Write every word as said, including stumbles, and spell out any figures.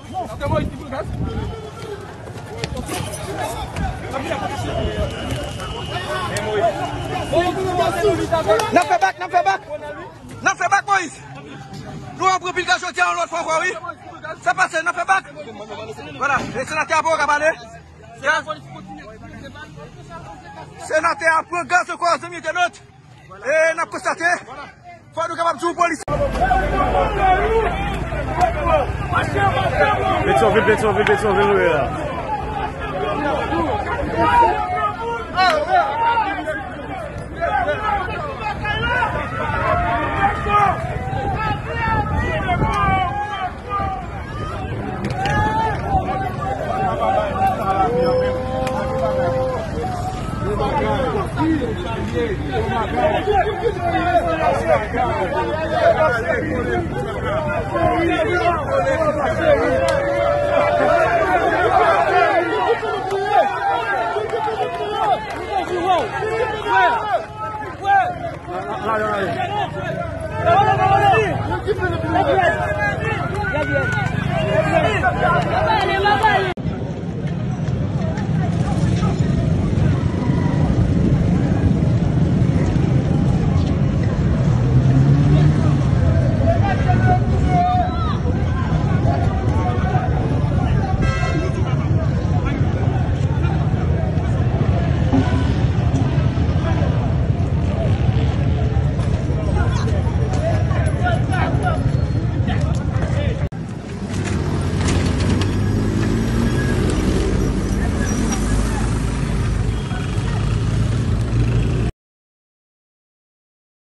N ap fè bak, n ap fè bak. N ap fè bak, Moyiz. Nou ap pran pil gaz jodi a yon lòt fwa ankò, wi. Sa pase, n ap fè bak. Vwala, e senatè a poko ka pale. Senatè a pran gaz ankò, zanmi entènot. E n ap konstate, fò nou kapab di w polis. Petyonvil, Petyonvil, Petyonvil, nou ye la.